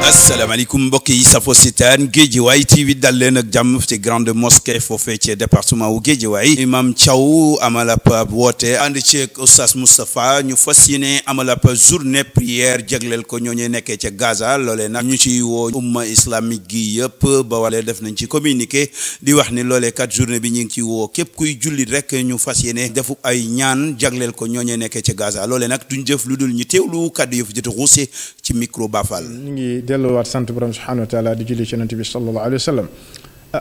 asalaamaaleykum mbokk yi safo sitaan Guédiawaye TV dal leen ak jàmm ci grande mosquée foofee ci département wu Guédiawaye imam Thiaw amal ab woote ànd ceeg oustaz Moustapha ñu fas yéene amal ab journée prière jagleel ko ñooñu nekkee ca Gaza loolee nag ñu ci woo umma islamique gi yëpp ba wale def nañ ci communiqué di wax ni loolee kat journée bi ñu ngi ci woo képp kuy jullit rek ñu fas yéene defu ay ñaan jagleel ko ñooñu nekkee ca Gaza loolee nag duñ jëf lu dul ñu teewlu kàddu yëf jot a ruuse ci micro Bafal. delluwaat sant borom subhanahu wa taala di julli ci yonent bi sallallahu alayhi wa sallam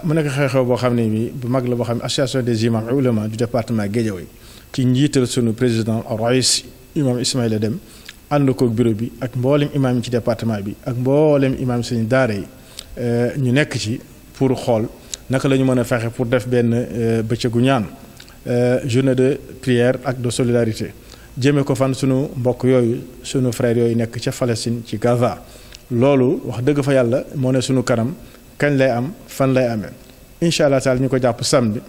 mu nekk xew-xew boo xam ne bi bu mag la boo xam ne association des imams ulama du département Guédiawaye ci njiital sunu président rais imam Ismaïla Dem ànd koog bureau bi ak mboolem imam yi ci département bi ak mboolem imam suñu daara yi ñu nekk ci pour xool naka la ñu mën a fexe pour def benn bëccëgu ñaan journée de prière ak de solidarité jëmee ko fan sunu mbokk yooyu sunu frères yooyu nekk ca Palestine ci Gaza. loolu wax dëgg fa yàlla moo ne sunu kanam kañ lay am fan lay amee incha allah taala ñu ko jàpp samedi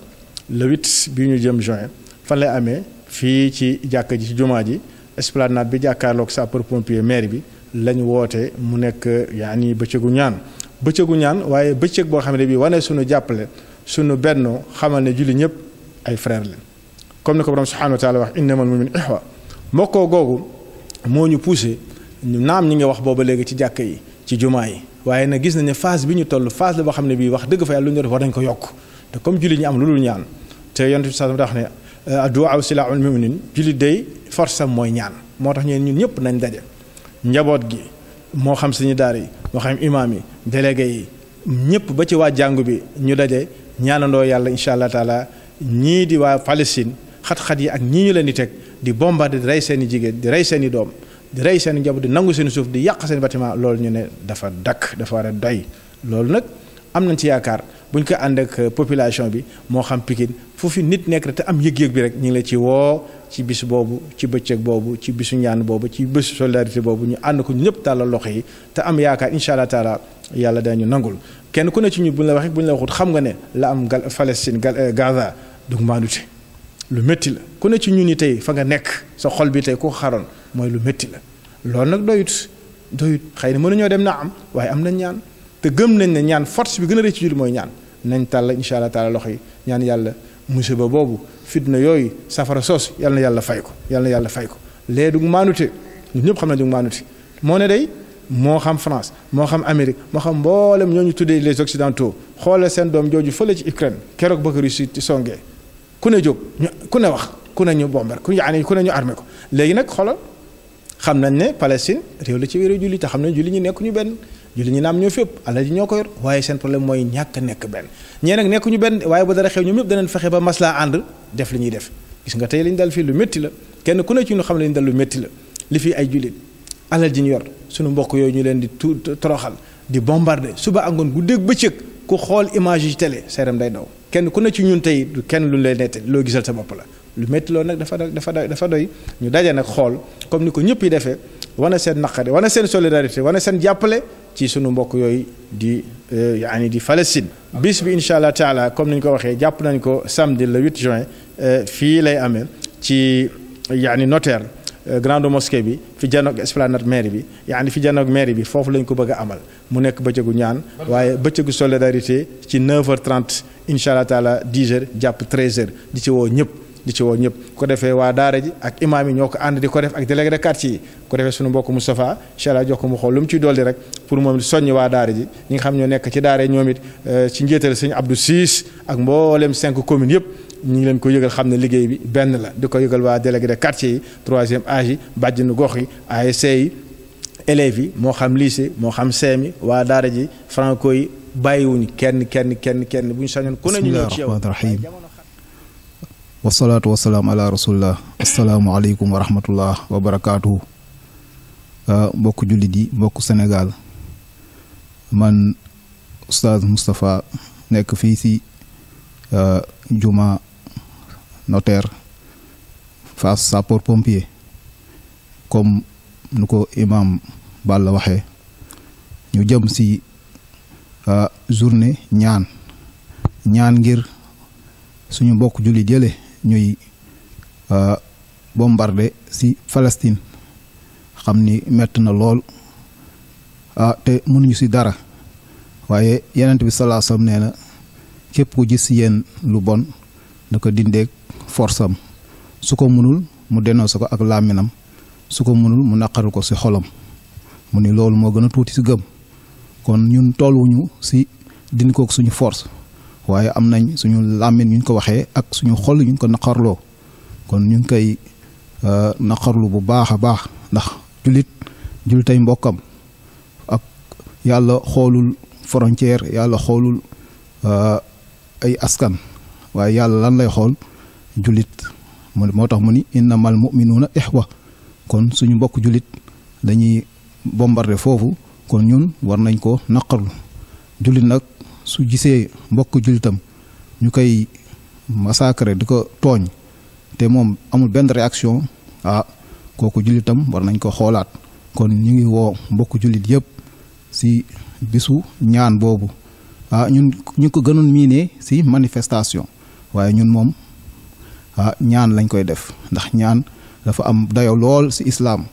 le 8 bi ñu jëm juin fan lay amee fii ci jàkka ji ci jumaa ji esplanade bi jàkkaarloog sapeur pompier maire bi lañ woote mu nekk yaani bëccëgu ñaan waaye bëccëg boo xam ne bii wane sunu jàppale sunu bennoo xamal ne julli ñëpp ay frère leen comme ni ko borom subhanahu wa taala wax innamal mu'minuna ixwa mbokkoo googu moo ñu poussé. naam ñi ngi wax booba léegi ci jàkka yi ci jumaa yi waaye nag gis nañ ne phase bi ñu toll phase la boo xam ne bii wax dëgg fa yàlla lu ñu def war nañ ko yokk te comme jullit ñi am lu dul ñaan te yonent bi sallallahu alayhi wa sallam wax ne addu'a silaahul mu'minin jullit day force am mooy ñaan moo tax ñun ñëpp nañ daje njaboot gi moo xam suñu daara yi moo xam imaam yi délégué yi ñëpp ba ci waa jàngu bi ñu daje ñaanandoo yàlla incha allah taala ñii di waa Palestine xat-xat yi ak ñii ñu leen di teg di bombarder di rey seen i jigéen di rey seen i doom di rey seen njaboot di nangu seen suuf di yàq seen bâtiment loolu ñu ne dafa dakk dafa war a doy loolu nag am nañ ci yaakaar bu ñu ko ànd ak population bi moo xam Pikine fu fi nit nekk rek te am yëg-yëg bi rek ñu ngi la ci woo ci bis boobu ci bëccëg boobu ci bisu ñaan boobu ci bisu solidarité boobu ñu ànd ko ñëpp tàllal loxo yi te am yaakaar incha allah taala yàlla dañu nangul kenn ku ne ci ñu bu ñu la waxee bu ñu la waxut xam nga ne la am Palestine Gaza du maandute lu métti la ku ne ci ñun ñi tey fa nga nekk sa xol bi tey ku xaroon mooy lu métti la loolu nag doyut xëy na mënuñoo dem na am waaye am nañ ñaan te gëm nañ ne ñaan force bi gën a rëy ci julli mooy ñaan nañ tàll incha allah taala loxo yi ñaan yàlla musiba boobu fitna yooyu safara soos yal na yàlla fay ko yal na yàlla fay ko lee du maanute ñun ñëpp xam nañ du maanute moo ne day moo xam France moo xam Amérique moo xam mboolem ñoo ñu tuddee les occidentaux xoolal seen doom jooju fële ci Ukraine keroog ba ko Russie ci songee ku ne jóg ku ne wax ku ne ñu bomber ku ne ñu armé ko léegi nag xoolal xam nañ ne Palestine réew la ci wéeru julli te xam nañ julli ñi nekk ñu benn julli ñi naam ñoo fépp alal ji ñoo ko yor waaye seen problème mooy ñàkk nekk benn ñee nag nekk ñu benn waaye ba dara xew ñoom ñëpp danañ fexe ba maslaa ànd def li ñuy def gis nga tey li ñu dal fii lu métti la kenn ku ne ci ñu xam ne li ñu dal lu métti la li fii ay jullit alal ji ñu yor suñu mbokk yooyu ñu leen di toroxal di bombarder suba ak ngoon guddeeg bëccëg ku xool image yi télé seeram day daw kenn ku ne ci ñun tey du kenn lu lay nette loo gisal sa bopp la lu métti loolu nag dafa doy ñu daje nag xool comme ni ko ñëpp yi defee wane seen naqare wane seen solidarité wane seen jàppale ci sunu mbokk yooyu di yaani di Palestine bis bi incha allah taala comme ni ñu ko waxee jàpp nañ ko samedi le 8 juin fii lay amee ci yaani notaire grande mosquée bi fi janoog esplanade maire bi yaani fi janoog maire bi foofu lañ ko bëgg a amal mu nekk bëccëgu ñaan waaye bëccëgu solidarité ci 9h30 incha allah taala 10h jàpp 13h di ci woo ñëpp ko defee waa daara ji ak imaam yi ñoo ko ànd di ko def ak délégué de quartier yi ko defee suñu mbokk Moustapha incha allah jox ko mu xool lu mu ciy dolli rek pour moom soññ waa daara ji ñi nga xam ñoo nekk ci daara yi ñoom it ci njiital sëñ Abdou Ciss ak mboolem 5 communes yëpp ñu ngi leen ko yëgal xam ne liggéey bi benn la di ko yëgal waa délégué de quartier yi 3e âge yi bàjjenu gox yi ASC yi élèves yi moo xam lycée moo xam CEM yi waa daara ji franco yi bàyyiwuñu kenn bu ñu sañoon ku ne ñu ñëw ci yow wasalaatu wasalaam ala rasulillah asalaamualeykum wa rahmatullah wa barakaatuhu mbokk jullit yi mbokk Sénégal man oustaz Moustapha nekk fii si juma notaire face sapeur pompier comme nu ko imam Balla waxee ñu jëm si journée ñaan ngir suñu mbokk jullit yële ñuy bombardé si Palestine xam ni metti na lool te mënuñu si dara waaye Yonent bi sallallahu alayhi wasallam nee na képp ku gis si yéen lu bon da ko dindeeg force am su ko mënul mu dénoncé ko ak làmminam su ko mënul mu naqaru ko si xolam mu ni loolu moo gën a tuuti si gëm kon ñun tolluwuñu si dindi kook suñu force waaye am nañ suñu làmmin ñu ko waxee ak suñu xol ñu ko naqarloo kon ñu ngi koy naqarlu bu baax a baax ndax julitay mbokkam ak yàlla xoolul frontière yàlla xoolul ay askan waaye yàlla lan lay xool jullit moo tax mu ni innamal mu'minuuna ixwa kon suñu mbokk jullit dañuy bombarder foofu kon ñun war nañ ko naqarlu jullit nag su gisee mbokk jullitam ñu koy massacrer di ko tooñ te moom amul benn réaction kooku jullitam war nañ ko xoolaat kon ñu ngi woo mbokk jullit yëpp si bisu ñaan boobu ñun ñu ko gënoon miinee si manifestation waaye ñun moom ñaan lañ koy def ndax ñaan dafa am dayo lool si islaam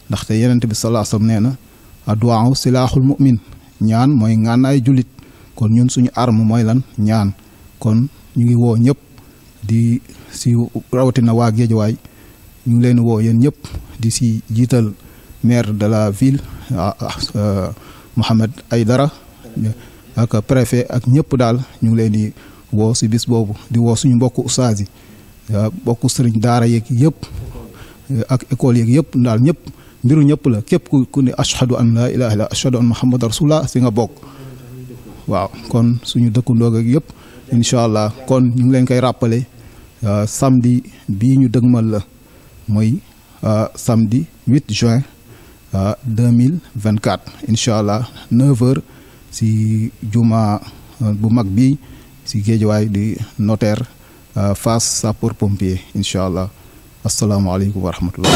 ndaxte Yonent bi sallallahu alayhi wasallam nee na addu'a silaaxul mu'min ñaan mooy ngànnaay jullit kon ñun suñu arme mooy lan ñaan kon ñu ngi woo ñëpp di si rawatina waa Géejawaay ñu ngi leen woo yéen ñëpp di si jiital maire de la ville Mohamed Aydara ak préfet ak ñëpp daal ñu ngi leen di woo si bis boobu di woo suñu mbokku ustaas yi mbokku sëriñ daara yeeg yëpp ak école yeeg yëpp daal ñëpp mbiru ñëpp la képp ku ne ashhadu an la ilaha illa ashhadu an muhammad rasulullah si nga bokk waaw kon suñu dëkkandoog ak yëpp incha allah kon ñu ngi leen koy rappeler samedi bii ñu dëgmal la mooy samedi 8 juin 2024 incha allah 9h si juma bu mag bi si Géejawaay di notaire face sapeur pompier incha allah asalaamaaleykum wa rahmatullah